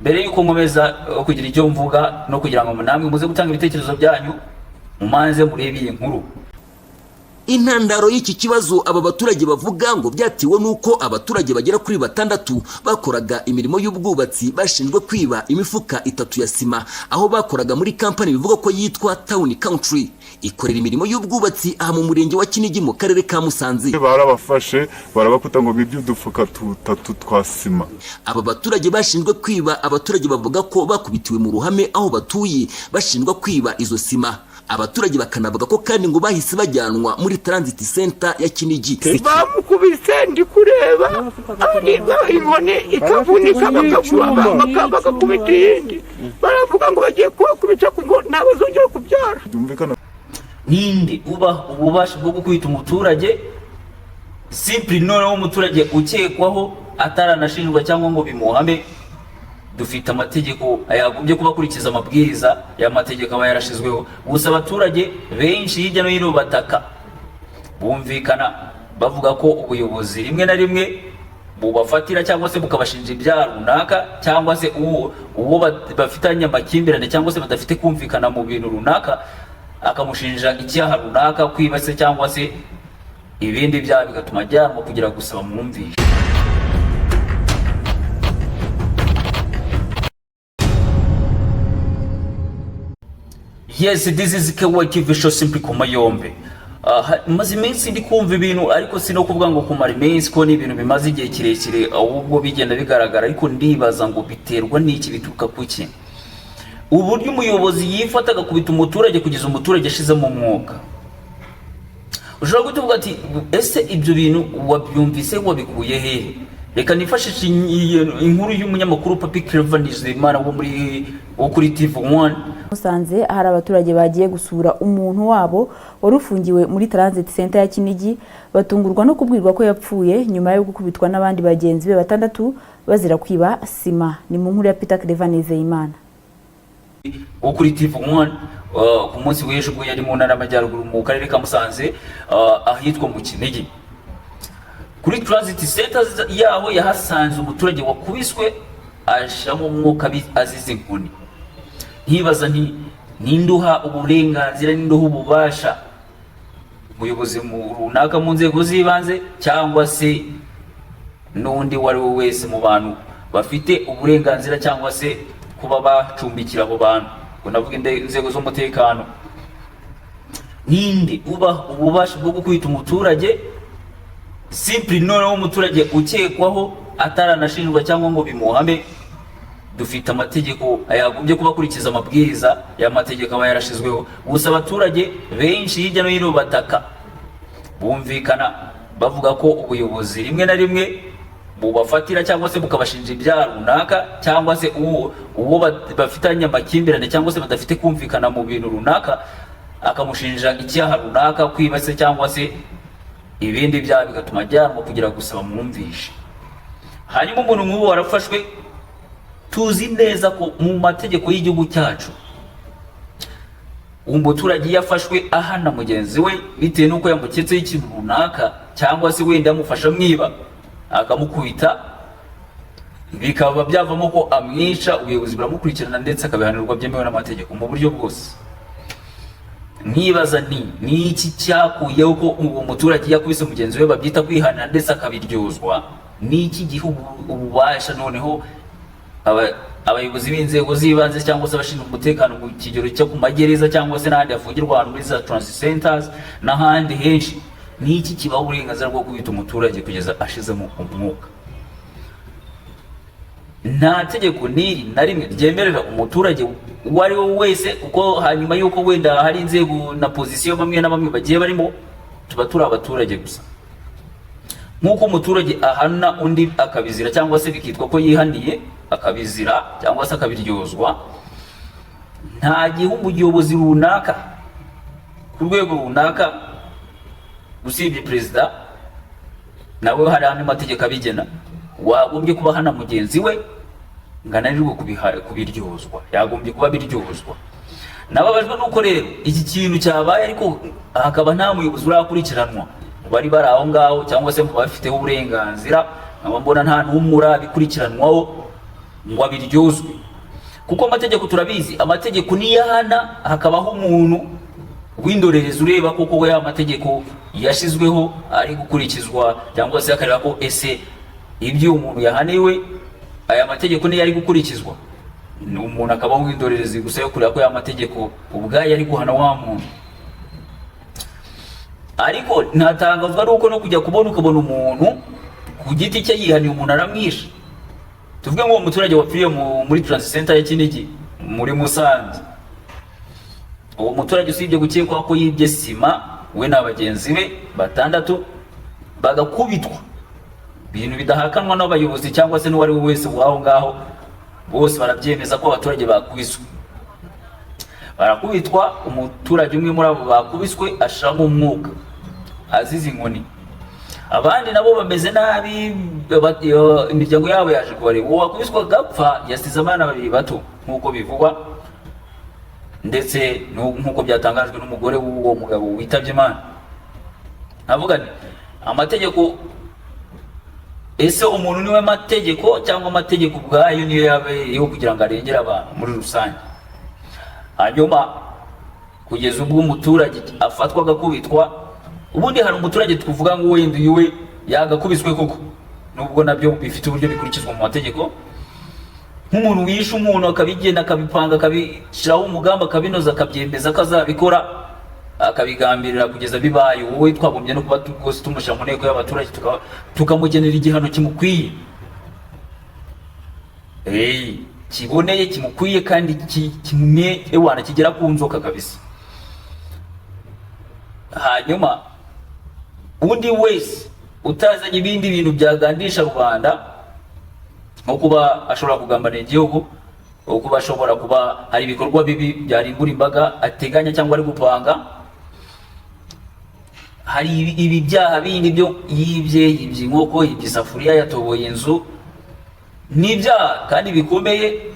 Mbere y'uko nkomeza kugira icyo mvuga no kugira ngo namwe muze gutanga ibitekerezo byanyu, mumanze murebe iyi nkuru. Intandaro y'iki kibazo aba baturage bavuga ngo byatewe n'uko abaturage bagera kuri batandatu bakoraga imirimo y'ubwubatsi bashinjwe kwiba imifuka itatu ya sima aho bakoraga muri kampani bivuga ko yitwa Town Country, ikorera imirimo y'ubwubatsi aha mu murenge wa Kinigi mu karere ka Musanze. Barabafashe, barabakuta ngo bibye udufuka tutatu twa sima. Aba baturage bashinjwe kwiba, abaturage bavuga ko bakubitiwe mu ruhame aho batuye bashinjwa kwiba izo sima. Abaturage bakanavuga ko kandi ngo bahise bajyanwa muri transit center ya Kinigi. Bamukubise ndi kureba, inkoni ikavunika, bagakubita iyindi, baravuga ngo bagiye kubakubita ngo ntabazongera kubyara. Byumvikana. Ninde uba ububasha bwo gukubita umuturage simply, noneho umuturage ukekwaho ataranashinjwa cyangwa ngo bimuhame? Dufite amategeko yagombye kuba akurikiza amabwiriza y'amategeko aba yarashyizweho. Gusa abaturage benshi hirya no hino bataka, bumvikana bavuga ko ubuyobozi rimwe na rimwe bubafatira cyangwa se bukabashinja ibyaha runaka, cyangwa se uwo bafitanye amakimbirane cyangwa se badafite kumvikana mu bintu runaka akamushinja icyaha runaka, kwiba se cyangwa se ibindi byaha, bigatuma ajyanwa kugira gusa bamwumvishe. Yes, this is KY TV show, simply ku mayombe. Maze iminsi ndi kumva ibintu, ariko si no kuvuga ngo kumara iminsi, ko ni ibintu bimaze igihe kirekire, ahubwo bigenda bigaragara. Ariko ndibaza ngo biterwa n'iki, bituruka kuki? Uburyo umuyobozi yifata agakubita umuturage kugeza umuturage ashizemo umwuka. Ushobora guhita uvuga ati: "Ese ibyo bintu wabyumvise, wabikuye hehe?" Reka nifashishe inkuru y'umunyamakuru Papi Clever Nizeyimana wo kuri TV 1. Musanze hari abaturage bagiye gusura umuntu wabo wari ufungiwe muri Transit Center ya Kinigi, batungurwa no kubwirwa ko yapfuye nyuma yo gukubitwa n'abandi bagenzi be batandatu bazira kwiba sima. Ni mu nkuru ya Peter Clever Nizeyimana. Wo kuri TV 1, ku munsi w'ejo ubwo yari mu ntara y'Amajyaruguru mu karere ka Musanze, ahitwa mu Kinigi kuri transit center yaho, yahasanze umuturage wakubiswe ashiramo umwuka azize inkoni. Nkibaza nti: ninduha uburenganzira, ninduha ububasha umuyobozi mu runaka mu nzego z'ibanze cyangwa se n'undi uwo ari we wese mu bantu bafite uburenganzira cyangwa se kuba bacumbikira abo bantu, ngo navuga inzego z'umutekano, ninde uba ububasha bwo gukubita umuturage simply, noneho umuturage ukekwaho ataranashinjwa cyangwa ngo bimuhame? Dufite amategeko yagombye kuba akurikiza amabwiriza y'amategeko aba yarashyizweho. Gusa abaturage benshi hirya no hino bataka, bumvikana bavuga ko ubuyobozi rimwe na rimwe bubafatira cyangwa se bukabashinja ibyaha runaka, cyangwa se uwo bafitanye amakimbirane cyangwa se badafite kumvikana mu bintu runaka akamushinja icyaha runaka, kwiba se cyangwa se ibindi byaha, bigatuma ajyanwa kugira gusa bamwumvishe. Hanyuma umuntu nk'ubu warafashwe, tuzi neza ko mu mategeko y'igihugu cyacu umuturage iyo afashwe ahana mugenzi we bitewe n'uko yamuketseho ikintu runaka, cyangwa se wenda yamufasha amwiba akamukubita, bikaba byavamo ko amwica, ubuyobozi buramukurikirana ndetse akabihanirwa byemewe n'amategeko mu buryo bwose. Nkibaza nti: ni iki cyakuyeho ko uwo muturage iyo akubise mugenzi we babyita kwihana ndetse akabiryozwa? Ni iki gihugu ububasha noneho abayobozi b'inzego z'ibanze cyangwa se abashinzwe umutekano mu kigero cyo ku magereza cyangwa se n'ahandi hafungirwa abantu muri za transit centers n'ahandi henshi, ni iki kibaha uburenganzira bwo kubita umuturage kugeza ashizemo umwuka? Nta tegeko n'iri na rimwe ryemerera umuturage uwo ari we wese, kuko hanyuma y'uko wenda hari inzego na position bamwe na bamwe bagiye barimo, tuba turi abaturage gusa. Nk'uko umuturage ahana undi akabizira cyangwa se bikitwa ko yihaniye akabizira cyangwa se akabiryozwa, nta gihe umuyobozi runaka ku rwego runaka, usibye perezida nawe hari andi mategeko abigena, wagombye kuba ahana mugenzi we ngo ananirwe kubiryozwa. Yagombye kuba biryozwa. Nababajwe nuko rero iki kintu cyabaye ariko hakaba nta muyobozi urakurikiranwa mu bari bari aho ngaho cyangwa se mu bafiteho uburenganzira, nkaba mbona nta n'umwe urabikurikiranwaho. ngo abiryozwe, kuko amategeko turabizi, amategeko niyo ahana, hakabaho umuntu w'indorerezi ureba koko ya mategeko yashyizweho ari gukurikizwa, cyangwa se akareba ko ese ibyo umuntu yahaniwe, aya mategeko niyo ari gukurikizwa. Ni umuntu akabaho w'indorerezi gusa yo kureba ko ya mategeko ubwayo ari guhana wa muntu. Ariko ntatangazwa nuko no kujya kubona ukabona umuntu ku giti cye yihaniye umuntu, aramwishe. Tuvuge nk'uwo muturage wapfiriye muri transit center ya Kinigi muri Musanze. Uwo muturage, usibye gukekwa ko yibye sima, we na bagenzi be batandatu bagakubitwa, ibintu bidahakanwa n'abayobozi cyangwa se n'uwo ari we wese w'aho ngaho, bose barabyemeza ko abaturage bakubiswe, barakubitwa. Umuturage umwe muri abo bakubiswe ashiramo umwuka azize inkoni, abandi nabo bameze nabi, imiryango yabo yaje kubareba. Uwo wakubiswe agapfa yasize abana babiri bato nk'uko bivugwa, ndetse nk'uko byatangajwe n'umugore w'uwo mugabo witabye Imana. Navuga nti amategeko, ese umuntu niwe mategeko, cyangwa amategeko ubwayo niyo yabereyeho kugira ngo arengere abantu muri rusange? Hanyuma kugeza ubwo umuturage afatwa agakubitwa, ubundi hari umuturage tuvuga ngo wenda uyu we yagakubiswe koko, nubwo nabyo bifite uburyo bikurikizwa mu mategeko, nk'umuntu wishe umuntu akabigena, akabipanga, akabishyiraho umugambi, akabinoza, akabyemeza ko azabikora, akabigambirira kugeza bibaye, wowe twagombye no kuba rwose tumushyira mu nteko y'abaturage, tukamugenera igihano kimukwiye, kiboneye, kimukwiye kandi kimwe ewana kigera ku nzoka kabisa. Hanyuma undi wese utazanye ibindi bintu byagandisha rubanda, nko kuba ashobora kugambanira igihugu, nko kuba ashobora kuba hari ibikorwa bibi byarimbura imbaga ateganya cyangwa ari gupanga, hari ibi byaha bindi byo yibye, yibye inkoko, yibye isafuriya, yatoboye inzu, ni ibyaha kandi bikomeye.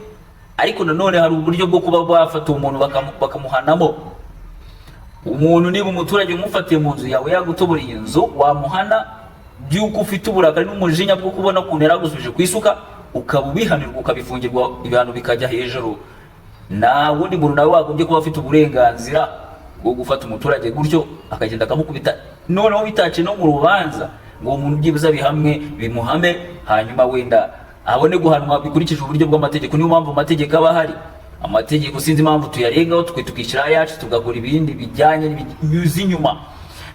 Ariko nanone hari uburyo bwo kuba bafata umuntu bakamuhanamo. Umuntu, niba umuturage umufatiye mu nzu yawe yagutoboreye inzu, wamuhana by'uko ufite uburakari n'umujinya bwo kubona ukuntu yaragusubije ku isuka, ukaba ubihanirwa, ukabifungirwa, ibihano bikajya hejuru. Nta wundi muntu nawe wagombye kuba afite uburenganzira bwo gufata umuturage gutyo akagenda akamukubita, noneho bitace no mu rubanza, ngo uwo muntu byibuze bihamwe, bimuhame, hanyuma wenda abone guhanwa bikurikije uburyo bw'amategeko. Niyo mpamvu amategeko aba ahari. Amategeko sinzi impamvu tuyarengaho, twe tukishyira ayacu, tugakora ibindi bijyanye n'ibinyuze inyuma.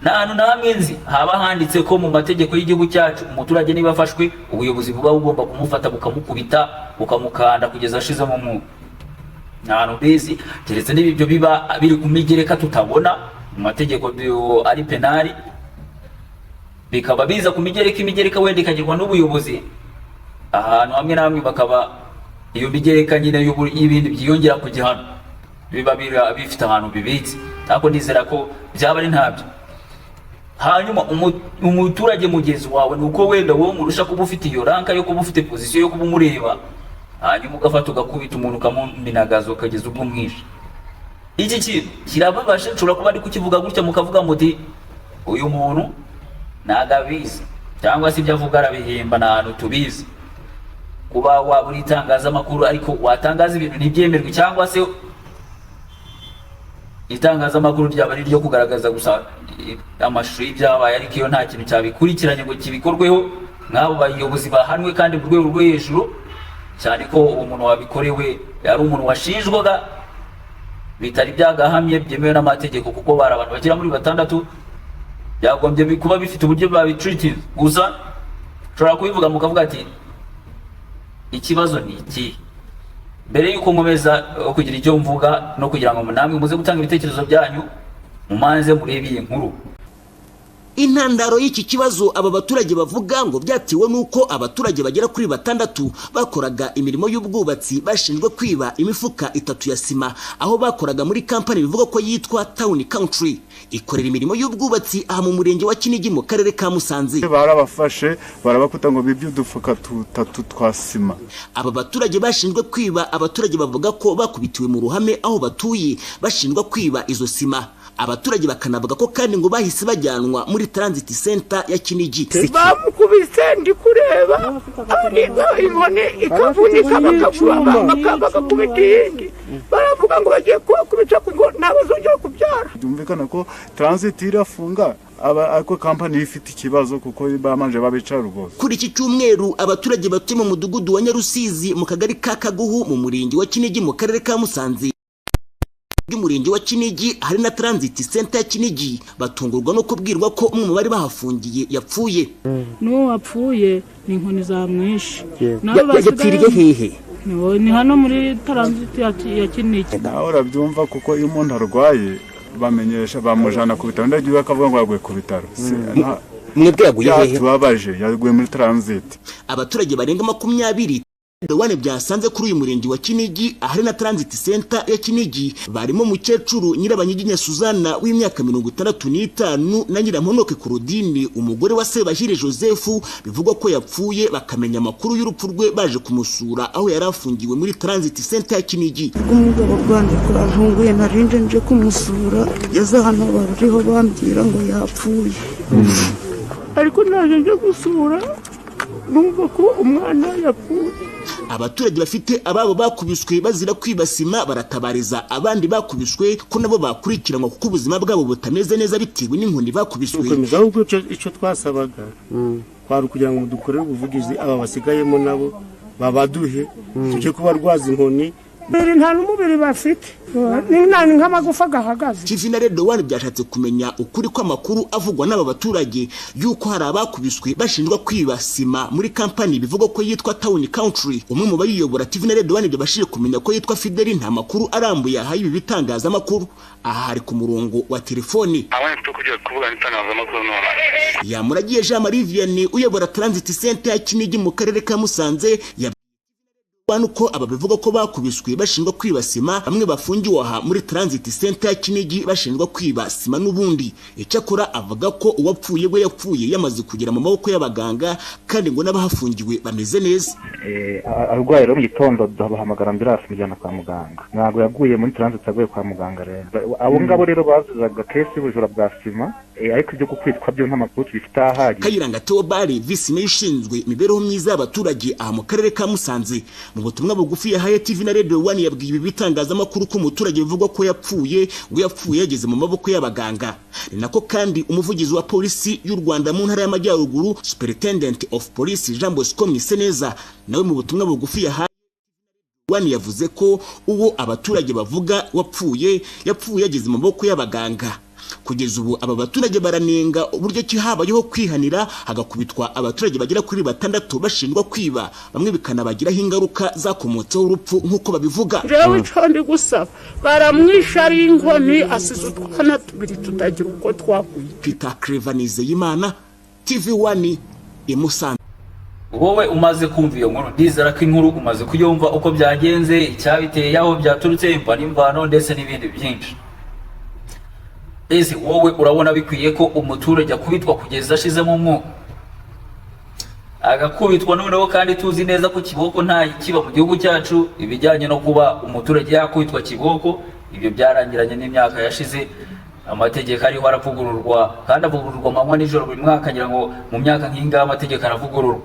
Nta hantu na hamwe nzi haba handitse ko mu mategeko y'igihugu cyacu umuturage niba afashwe, ubuyobozi buba bugomba kumufata, bukamukubita, bukamukanda kugeza ashizemo umwuka. Nta hantu mbizi, keretse niba ibyo biba biri ku migereka tutabona mu mategeko ari penal, bikaba biza ku migereka, imigereka wenda ikagirwa n'ubuyobozi ahantu hamwe na hamwe, bakaba iyo migereka nyine y'ibindi byiyongera ku gihano biba bifite ahantu bibitse, ariko ndizera ko byaba ari ntabyo. Hanyuma umuturage mugenzi wawe, ni uko wenda wowe murusha kuba ufite iyo rank yo kuba ufite position yo kuba umureba, hanyuma ugafata ugakubita umuntu, ukamuminagaza ukageza ubwo umwishe. Iki kintu kirababaje. Nshobora kuba ndi kukivuga gutya mukavuga muti uyu muntu ntabwo abizi, cyangwa se ibyo avuga arabihimba, nta hantu tubizi. Kuba waba uri itangazamakuru ariko watangaza ibintu ntibyemerwe, cyangwa se itangazamakuru ryaba ari iryo kugaragaza gusa amashusho y'ibyabaye, ariko iyo nta kintu cyabikurikiranye ngo kibikorweho, nk'abo bayobozi bahanwe kandi mu rwego rwo hejuru cyane, ko uwo muntu wabikorewe yari umuntu washinjwaga bitari byagahamye byemewe n'amategeko, kuko bari abantu bagera muri batandatu, byagombye kuba bifite uburyo babitreatinze. Gusa ushobora kubivuga mukavuga ati ikibazo ni iki. Mbere y'uko nkomeza kugira icyo mvuga no kugira ngo namwe muze gutanga ibitekerezo byanyu, mumanze murebe iyi nkuru. Intandaro y'iki kibazo aba baturage bavuga ngo byatewe n'uko abaturage bagera kuri batandatu bakoraga imirimo y'ubwubatsi bashinjwe kwiba imifuka itatu ya sima aho bakoraga muri kampani bivugwa ko yitwa Town Country. Ikorera imirimo y'ubwubatsi aha mu murenge wa Kinigi mu karere ka Musanze. Barabafashe, barabakuta ngo bibye udufuka tutatu twa sima. Aba baturage bashinjwe kwiba, abaturage bavuga ko bakubitiwe mu ruhame aho batuye bashinjwa kwiba izo sima. Abaturage bakanavuga ko kandi ngo bahise bajyanwa muri Transit Center ya Kinigi. Bamukubise ndi kureba, inkoni ikavunika, bagakubita iyindi, baravuga ngo bagiye kubakubita ngo ntabazongera kubyara. Byumvikana ko transit irafunga aba, ariko kampani ifite ikibazo kuko bamanje babica rwose. Kuri iki cyumweru, abaturage batuye mu mudugudu wa Nyarusizi, mu kagari ka Kaguhu, mu murenge wa Kinigi, mu karere ka Musanze, by'umurenge wa Kinigi hari na Transit Center ya Kinigi, batungurwa no kubwirwa ko umwe mu bari bahafungiye yapfuye. N'uwo wapfuye ni inkoni zamwishe. Nabo Yapfiriye hehe? Ni hano muri transit ya Kinigi. Nawe urabyumva, kuko iyo umuntu arwaye bamenyesha bamujana ku bitaro, ndagiye bakavuga ngo yaguye ku bitaro. Mwebwe yaguye hehe? Yatubabaje, yaguye muri transit. Abaturage barenga 20 Wane byasanze kuri uyu murenge wa Kinigi ahari na Transit Center ya Kinigi, barimo mukecuru Nyirabanyiginya Suzana w'imyaka 65 na Nyiramponoke Claudine, umugore wa Sebahire Joseph bivugwa ko yapfuye, bakamenya amakuru y'urupfu rwe baje kumusura aho yari afungiwe muri Transit Center ya Kinigi. Umugabo rwanjye kurantunguye, narinje nje kumusura, ngeze hano bariho bambwira ngo yapfuye. Ariko naje nje gusura, numva ko umwana yapfuye. Abaturage bafite ababo bakubiswe bazira kwiba sima baratabariza abandi bakubiswe ko nabo bakurikiranwa, kuko ubuzima bwabo butameze neza bitewe n'inkoni bakubiswe. Gukomeza, ahubwo icyo twasabaga kwari ukugira ngo dukorere ubuvugizi aba basigayemo nabo babaduhe, tujye kubarwaza inkoni. Mbere nta n'umubiri bafite, ni nk'amagufa gahagaze. TV na Radio One byashatse kumenya ukuri kw'amakuru avugwa n'aba baturage yuko hari abakubiswe bashinjwa kwiba sima muri kampani bivugwa ko yitwa Town Country. Umwe mu bayiyobora, TV na Radio One byabashije kumenya ko yitwa Fideli, nta makuru arambuye ahaye ibi bitangazamakuru. Aha hari ku murongo wa telefoni. Yamuragiye Jean Marie Vianney uyobora Transit Center ya Kinigi mu karere ka Musanze ya uko aba bivuga ko bakubiswe bashinjwa kwiba sima, bamwe bafungiwe aha muri Transit Center ya Kinigi bashinjwa kwiba sima n'ubundi. Icyakora avuga ko uwapfuye we yapfuye yamaze kugera mu maboko y'abaganga, kandi ngo n'abahafungiwe bameze neza. Arwaye rero mu gitondo bahamagara ambulance imujyana kwa muganga. Ntabwo yaguye muri transit, aguye kwa muganga. Rero abo ngabo rero bazizaga case y'ubujura bwa sima, ariko ibyo gukwitwa byo nta makuru tubifite ahagije. Kayiranga Theobald, visi meya ushinzwe imibereho myiza y'abaturage aha mu karere ka Musanze, mu butumwa bugufi yahaye TV na Radio One yabwiye ibi bitangazamakuru ko umuturage bivugwa ko yapfuye ngo yapfuye yageze mu maboko y'abaganga. Ni nako kandi umuvugizi wa polisi y'u Rwanda mu ntara y'Amajyaruguru, Superintendent of Police Jean Bosco Mwiseneza, nawe mu butumwa bugufi yahaye One yavuze ko uwo abaturage bavuga wapfuye yapfuye yageze mu maboko y'abaganga. Kugeza ubu aba baturage baranenga uburyo ki habayeho kwihanira hagakubitwa abaturage bagera kuri batandatu bashinjwa kwiba, bamwe bikanabagiraho ingaruka zakomotseho urupfu nk'uko babivuga. Jewe icyo ndi gusaba, baramwisha ari inkoni, asize utwana tubiri tutagira uko twakuye. Peter Clever Nizeyimana, TV One, i Musanze. Wowe umaze kumva iyo nkuru, ndizera ko inkuru umaze kuyumva uko byagenze, icyabiteye, aho byaturutse, imva n'imvano ndetse n'ibindi byinshi. Ese wowe urabona bikwiye ko umuturage akubitwa kugeza ashizemo umwuka, agakubitwa noneho kandi tuzi neza ko kiboko nta kiba mu gihugu cyacu? Ibijyanye no kuba umuturage yakubitwa kiboko, ibyo byarangiranye n'imyaka yashize. Amategeko ariho aravugururwa, kandi avugururwa amanywa nijoro buri mwaka. Ngira ngo mu myaka nk'ingaha amategeko aravugururwa.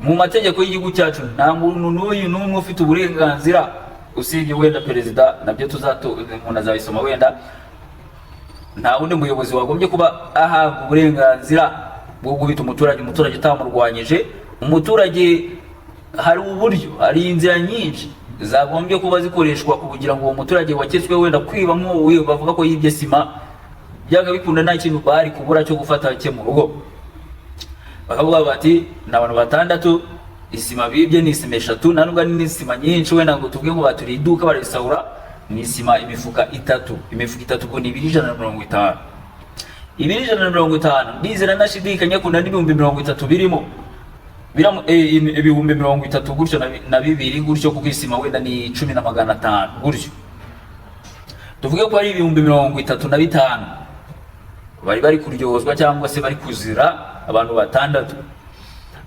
Mu mategeko y'igihugu cyacu nta muntu n'uyu n'umwe ufite uburenganzira, usibye wenda perezida, nabyo tuzato umuntu azabisoma wenda, nta wundi muyobozi wagombye kuba ahabwa uburenganzira bwo gukubita umuturage, umuturage utamurwanyije. Umuturage hari uburyo, hari inzira nyinshi zagombye kuba zikoreshwa kugira ngo uwo muturage waketswe wenda kwiba, nk'uwo bavuga ko yibye sima, byanga bikunda nta kintu bari kubura cyo gufata cye mu rugo. Bakavuga bati ni abantu batandatu, isima bibye ni isima eshatu, nta nubwo ari n'isima nyinshi wenda ngo tuvuge ngo baturiye iduka bararisahura, ni isima imifuka itatu. Imifuka itatu ubwo ni ibiro 150. Ibiro 150, ndizera ntashidikanya ko na 30,000 birimo. 32,000 gutyo gutyo, kuko isima wenda ni 10,500 gutyo. Tuvuge ko ari 35,000 bari kuryozwa cyangwa se bari kuzira, abantu batandatu.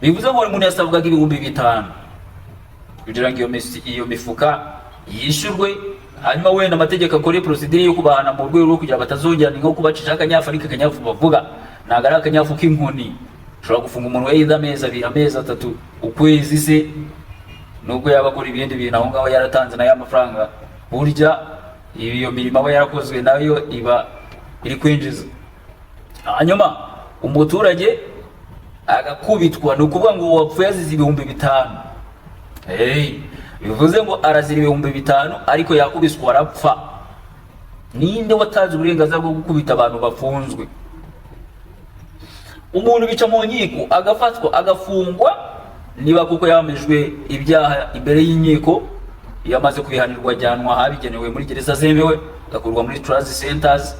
Bivuze ngo buri muntu yasabwaga 5000 kugira ngo iyo mifuka yishyurwe, hanyuma wenda amategeko akore procédure yo kubahana mu rwego rwo kugira batazongera. Ni nko kubacisha akanyafu, ariko akanyafu bavuga ntabwo ari akanyafu k'inkoni. Ushobora gufunga umuntu wenda amezi 2, amezi 3, ukwezi se, nubwo yaba akora ibindi bintu aho ngaho yaratanze nayo amafaranga. Burya iyo mirimo aba yarakozwe nayo iba iri kwinjiza. Hanyuma umuturage agakubitwa, ni ukuvuga ngo uwapfuye azize 5000. Hey, bivuze ngo arazira 5000 ariko yakubiswe arapfa. Ninde watanze uburenganzira bwo gukubita abantu bafunzwe? Umuntu bica mu nkiko agafatwa agafungwa, niba kuko yamejwe ibyaha imbere y'inkiko, iyo amaze kubihanirwa ajyanwa ahabigenewe muri gereza zemewe, agakurwa muri transit centers,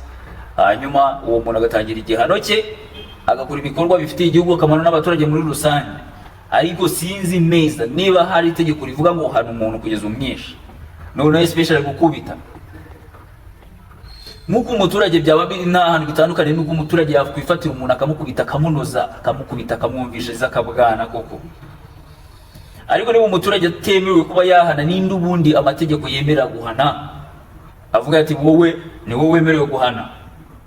hanyuma uwo muntu agatangira igihano cye, agakora ibikorwa bifitiye igihugu akamaro n'abaturage muri rusange. Ariko sinzi neza niba hari itegeko rivuga ngo hana umuntu kugeza umwishe, noneho especially gukubita nk'uko umuturage byaba nta hantu bitandukanye n'uko umuturage yakwifatira umuntu akamukubita, akamunoza, akamukubita, akamwumvishiriza akabwana koko. Ariko niba umuturage atemerewe kuba yahana, ninde ubundi amategeko yemera guhana? Avuga ati wowe ni wowe wemerewe guhana,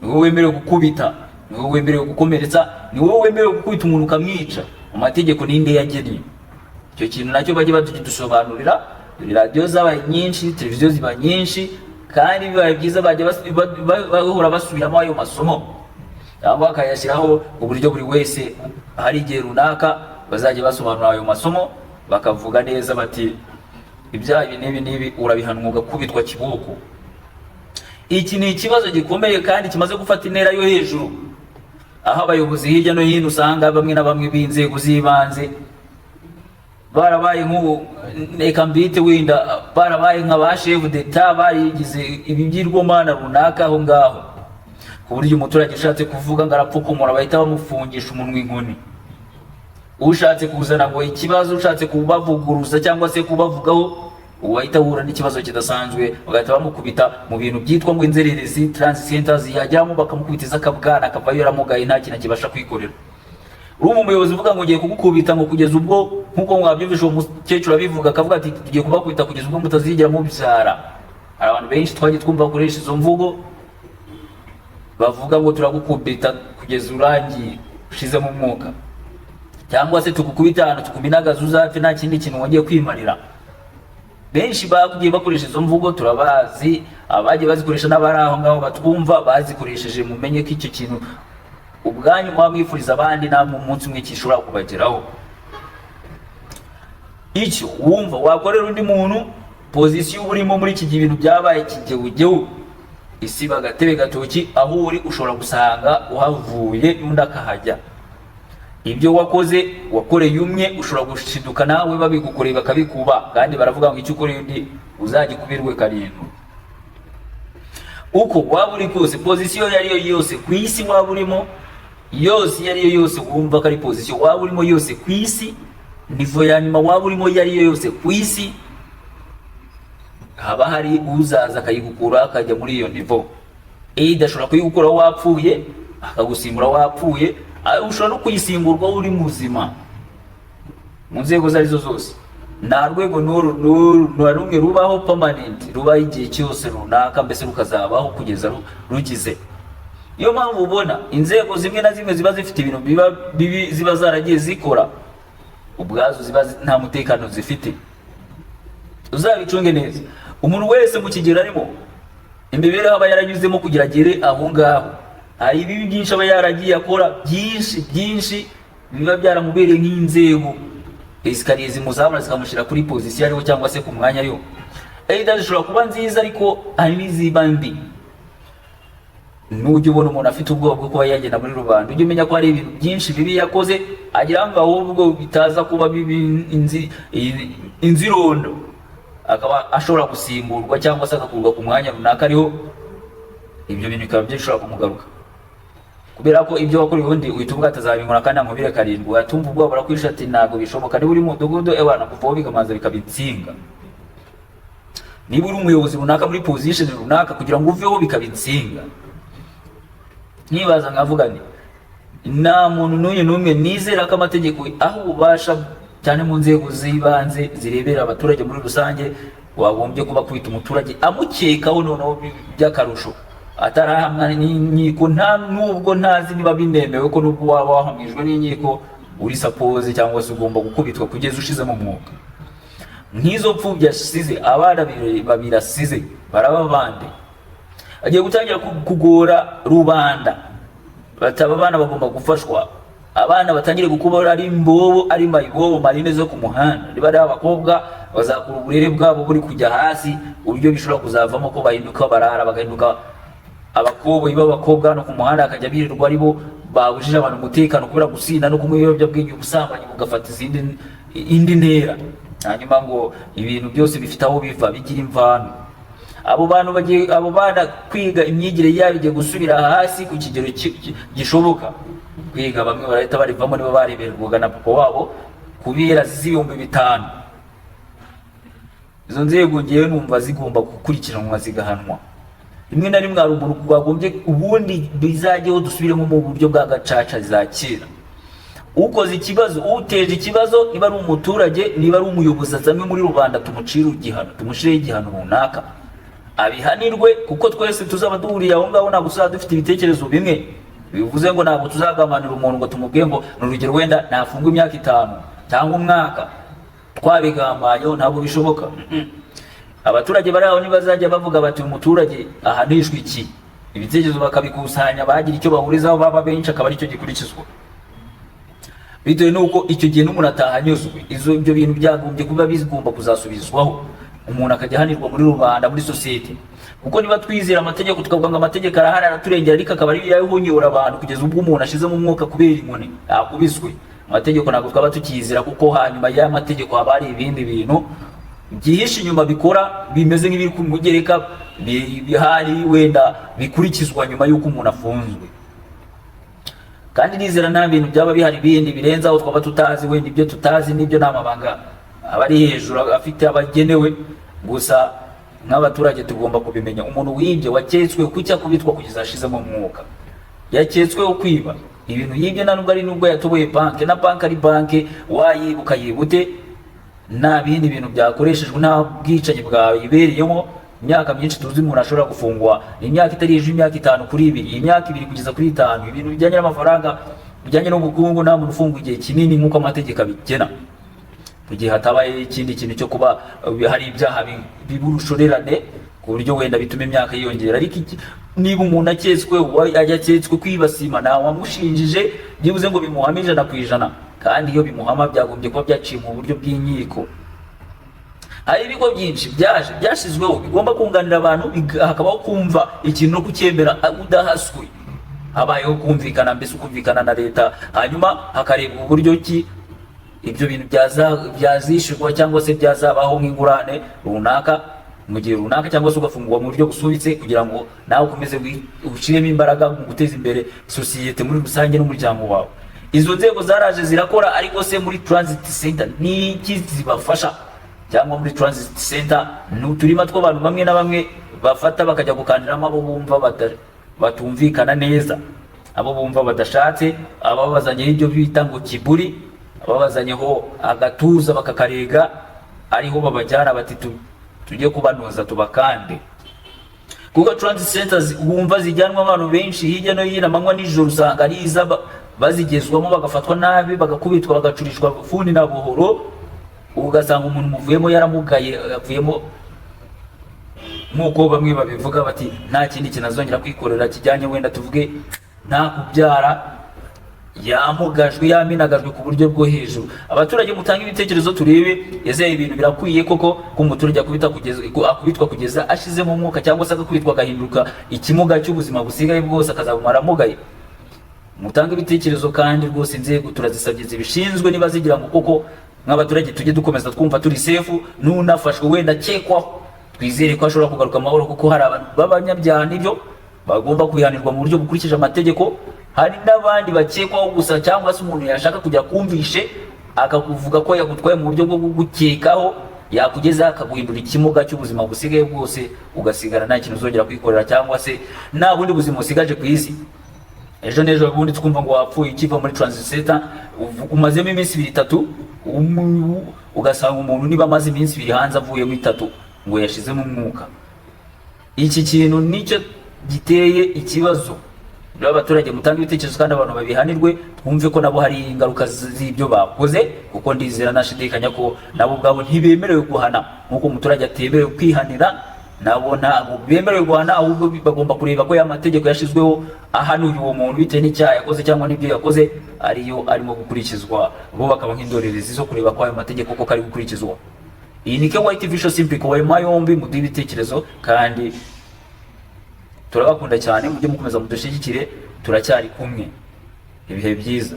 ni wowe wemerewe gukubita, ni wowe wemerewe gukomeretsa, ni wowe wemerewe gukubita umuntu ukamwica. Mu mategeko ninde yagennye icyo kintu? Nacyo bajye badusobanurira. Radiyo zabaye nyinshi, televiziyo ziba nyinshi, kandi bibaye byiza bajya bahora basubiramo ayo masomo cyangwa bakayashyiraho uburyo buri wese hari igihe runaka bazajya basobanura ayo masomo, bakavuga neza bati ibyaha ibi n'ibi n'ibi urabihanwa ugakubitwa kiboko. Iki ni ikibazo gikomeye kandi kimaze gufata intera yo hejuru, aho abayobozi hirya no hino usanga bamwe na bamwe b'inzego z'ibanze barabaye nk'ubu, reka mbite wenda barabaye nka ba chef d'État, barigize ibigirwamana runaka aho ngaho, ku buryo umuturage ushatse kuvuga ngo arapfukumura bahita bamufungisha umunwa inkoni. Ushatse kuzana ngo ikibazo, ushatse kubavuguruza cyangwa se kubavugaho, ubu ahita ahura n'ikibazo kidasanzwe, bagahita bamukubita mu bintu byitwa ngo inzererezi, transit centers, yajyamo bakamukubitiza akabwana, akavayo yaramugaye, nta kintu akibasha kwikorera. Urumva umuyobozi uvuga ngo ngiye kugukubita ngo kugeza ubwo, nk'uko mwabyumvishe uwo mukecuru abivuga, akavuga ati tugiye kubakubita kugeza ubwo mutazigera mubyara. Hari abantu benshi twagiye twumva bakoresha izo mvugo, bavuga ngo turagukubita kugeza urangiye ushizemo umwuka, cyangwa se tugukubita ahantu tukuminagaza uzapfe nta kindi kintu wongeye kwimarira. Benshi bagiye bakoresha izo mvugo turabazi, abagiye bazikoresha n'abari aho ngaho batwumva bazikoresheje. Mumenye ko icyo kintu ubwanyu muba mwifuriza abandi namwe umunsi umwe gishobora kubageraho. Icyo wumva wakorera undi muntu, position uba urimo muri iki gihe, ibintu byabaye ikigewugewu, isi bagatebe gatoki, aho uri ushobora gusanga uhavuye undi akahajya. Ibyo wakoze wakoreye umwe, ushobora gushiduka nawe babigukoreye bakabikuba, kandi baravuga ngo icyo ukoreye undi uzagikubirwe karindwi. Uko waba uri kose, position iyo ari yo yose ku isi waba urimo yose, iyo ari yo yose wumva ko ari position waba urimo yose ku isi, niveau ya nyuma waba urimo iyo ari yo yose ku isi, haba hari uzaza akayigukura akajya muri iyo niveau. Either ashobora kuyigukuraho wapfuye, akagusimbura wapfuye, ushobora no kuyisimburwa uri muzima. Mu nzego izo arizo zose, nta rwego n'uru n'uru na rumwe rubaho permanent, rubaho igihe cyose runaka, mbese rukazabaho kugeza rugize. Niyo mpamvu ubona inzego zimwe na zimwe ziba zifite ibintu biba bibi ziba zaragiye zikora ubwazo, ziba nta mutekano zifite. Uzabicunge neza, umuntu wese mu kigero arimo, imibereho aba yaranyuzemo kugira agere aho ngaho, hari ibibi byinshi aba yaragiye akora, byinshi byinshi biba byaramubereye nk'inzego, escalier zimuzamura zikamushyira kuri position ariho cyangwa se ku mwanya ariho. Either zishobora kuba nziza, ariko hari n'iziba mbi. Nujya ubona umuntu afite ubwoba bwo kuba yagenda muri rubanda, ujye umenya ko hari ibintu byinshi bibi yakoze, agira ngo ahubwo bitaza kuba bibi inzirondo, akaba ashobora gusimburwa cyangwa se agakurwa ku mwanya runaka ariho, ibyo bintu bikaba bishobora kumugaruka, kubera ko ibyo wakoreye undi uhita uvuga atazabinkora kandi ankubire karindwi, watumva ubwoba burakwisha ati ntabwo bishoboka. Niba uri mu mudugudu, ewana, kuvaho bikamanza bikaba insinga. Niba uri umuyobozi runaka muri position runaka, kugira ngo uveho bikaba insinga. Nkibaza nkavuga nti nta muntu n'uyu n'umwe nizera ko amategeko aho ububasha, cyane mu nzego z'ibanze zirebera abaturage muri rusange, wagombye kuba kwita umuturage amukekaho, noneho by'akarusho atarahamwa n'inkiko. Nta nubwo ntazi niba binemewe ko nubwo waba wahamijwe n'inkiko uri supposed cyangwa se ugomba gukubitwa kugeza ushizemo umwuka. Nk'izo mfubyi asize, abana babiri asize, baraba bande? Agiye gutangira kugora rubanda bataba abana bagomba gufashwa. Abana batangire gukubura ari imbobo, ari mayibobo, marine zo ku muhanda. Niba ari abakobwa, bazakura uburere bwabo buri kujya hasi, uburyo bishobora kuzavamo ko bahinduka barara, bagahinduka abakoboyi b'abakobwa hano ku muhanda, bakajya birirwa ari bo babujije abantu umutekano kubera gusinda no kunywa ibiyobyabwenge, ubusambanyi bugafata indi ntera. Hanyuma ngo ibintu byose bifite aho biva, bigira imvano. Abo bantu bagiye, abo bana kwiga, imyigire yabo igiye gusubira hasi ku kigero gishoboka. Kwiga bamwe barahita barivamo niba bareberwaga na papa wabo kubera 5000. Izo nzego ngewe numva zigomba gukurikiranwa, zigahanwa. Rimwe na rimwe hari umuntu wagombye, ubundi bizajyeho, dusubiremo mu buryo bwa gacaca za kera. Ukoze ikibazo, uteje ikibazo, niba ari umuturage, niba ari umuyobozi, azanwe muri rubanda, tumucire igihano, tumushireho igihano runaka, abihanirwe, kuko twese tuzaba duhuriye aho ngaho ntabwo tuzaba dufite ibitekerezo bimwe. Bivuze ngo ntabwo tuzagambanira umuntu ngo tumubwiye ngo, ni urugero, wenda nafungwa imyaka 5 cyangwa umwaka twabigambanyeho. Ntabwo bishoboka. Abaturage bari aho ntibazajya bavuga bati uyu muturage ahanishwa iki? Ibitekerezo bakabikusanya, bagira icyo bahurizaho, baba benshi, akaba aricyo gikurikizwa, bitewe n'uko icyo gihe n'umuntu atahanyuzwe. Ibyo bintu byagombye kuba bigomba kuzasubizwaho, umuntu akajya ahanirwa muri rubanda, muri sosiyete. Kuko niba twizera amategeko, tukavuga ngo amategeko arahari, araturengera, ariko akaba ari yahonyora abantu kugeza ubwo umuntu ashizemo umwuka kubera inkoni yakubiswe, amategeko ntabwo twaba tukiyizera, kuko hanyuma y'amategeko haba hari ibindi bintu byihishe inyuma bikora bimeze nk'ibiri ku mugereka, bihari wenda bikurikizwa nyuma y'uko umuntu afunzwe. Kandi nizera nta bintu byaba bihari bindi birenze aho twaba tutazi. Wenda ibyo tutazi n'ibyo ni amabanga aba ari hejuru afite abagenewe gusa. Nk'abaturage tugomba kubimenya. Umuntu wibye, waketswe, kuki akubitwa kugeza ashizemo umwuka? Yaketsweho kwiba ibintu yibye, nta nubwo ari nubwo yatoboye banke, na banke ari banke, wayiba ukayiba ute? Nta bindi bintu byakoreshejwe, nta bwicanyi bwayibereyemo. Imyaka myinshi tuzi umuntu ashobora gufungwa ni imyaka itari hejuru y'imyaka 5 kuri 2, imyaka 2 kugeza kuri 5. Ibintu bijyanye n'amafaranga, bijyanye n'ubukungu, nta muntu ufungwa igihe kinini nk'uko amategeko abigena, mu gihe hatabaye ikindi kintu cyo kuba hari ibyaha biba urushorerane ku buryo wenda bituma imyaka yiyongera. Ariko niba umuntu aketswe, aketswe kwiba sima, nta wamushinjije byibuze ngo bimuhame 100%. Kandi iyo bimuhama byagombye kuba byaciye mu buryo bw'inkiko. Hari ibigo byinshi byaje byashyizweho bigomba kunganira abantu, hakabaho kumva ikintu no kucyemera udahaswe, habayeho kumvikana, mbese ukumvikana na leta, hanyuma hakarebwa uburyo ki ibyo bintu byazishyurwa cyangwa se byazabaho nk'ingurane runaka mu gihe runaka, cyangwa se ugafungurwa mu buryo busubitse kugira ngo nawe ukomeze ushyiremo imbaraga mu guteza imbere sosiyete muri rusange n'umuryango wawe. Izo nzego zaraje zirakora, ariko se muri transit center ni iki zibafasha? Cyangwa muri transit center ni uturima tw'abantu bamwe na bamwe bafata bakajya gukandiramo abo bumva batumvikana neza, abo bumva badashatse, ababazanyeho ibyo bita ngo kiburi, ababazanyeho agatuza bakakarega, ariho babajyana bati tujye kubanoza, tubakande. Kuko transit centers wumva zijyanwa abantu benshi hirya no hino amanywa nijoro, usanga ari iza bazigezwamo bagafatwa nabi, bagakubitwa, bagacurishwa funi na buhoro, ugasanga umuntu muvuyemo yaramugaye, avuyemo nk'uko bamwe babivuga bati nta kindi kintu azongera kwikorera kijyanye, wenda tuvuge nta kubyara, yamugajwe, yaminagajwe ku buryo bwo hejuru. Abaturage mutanga ibitekerezo turebe ese ibintu birakwiye koko ko umuturage akubita kugeza akubitwa kugeza ashizemo umwuka, cyangwa se agakubitwa agahinduka ikimuga cy'ubuzima busigaye bwose, akazabumara amugaye? Mutange ibitekerezo. Kandi rwose inzego turazisabye zibishinzwe, niba zigira ngo koko nk'abaturage tujye dukomeza twumva turi safe, n'unafashwe wenda akekwaho, twizere ko ashobora kugaruka amahoro. Kuko hari abantu b'abanyabyaha, nibyo, bagomba kubihanirwa mu buryo bukurikije amategeko. Hari n'abandi bakekwaho gusa, cyangwa se umuntu yashaka kujya kumvishe akakuvuga ko yagutwaye mu buryo bwo kugukekaho. Yakugezaho akaguhindura ikimuga cy'ubuzima busigaye bwose, ugasigara nta kintu uzongera kwikorera cyangwa se nta bundi buzima usigaje ku isi. Ejo n'ejo bundi twumva ngo wapfuye ukiva muri transit center, umazemo iminsi 2, 3, ugasanga umuntu niba amaze iminsi 2 hanze, avuyemo 3, ngo yashizemo umwuka. Iki kintu nicyo giteye ikibazo rero. Abaturage mutange ibitekerezo kandi abantu babihanirwe, twumve ko nabo hari ingaruka z'ibyo bakoze, kuko ndizera nashidikanya ko nabo ubwabo ntibemerewe guhana. Nk'uko umuturage atemerewe kwihanira, nabo ntabwo bemerewe guhana, ahubwo bagomba kureba ko ya mategeko yashyizweho ahanuye uwo muntu bitewe n'icyaha yakoze cyangwa n'ibyo yakoze ariyo arimo gukurikizwa, bo bakaba nk'indorerezi zo kureba ko ayo mategeko koko ari gukurikizwa. Iyi ni KY TV Show, simply kubayemo yombi. Muduhe ibitekerezo kandi turabakunda cyane. Mujye mukomeza mudushyigikire, turacyari kumwe. Ibihe byiza.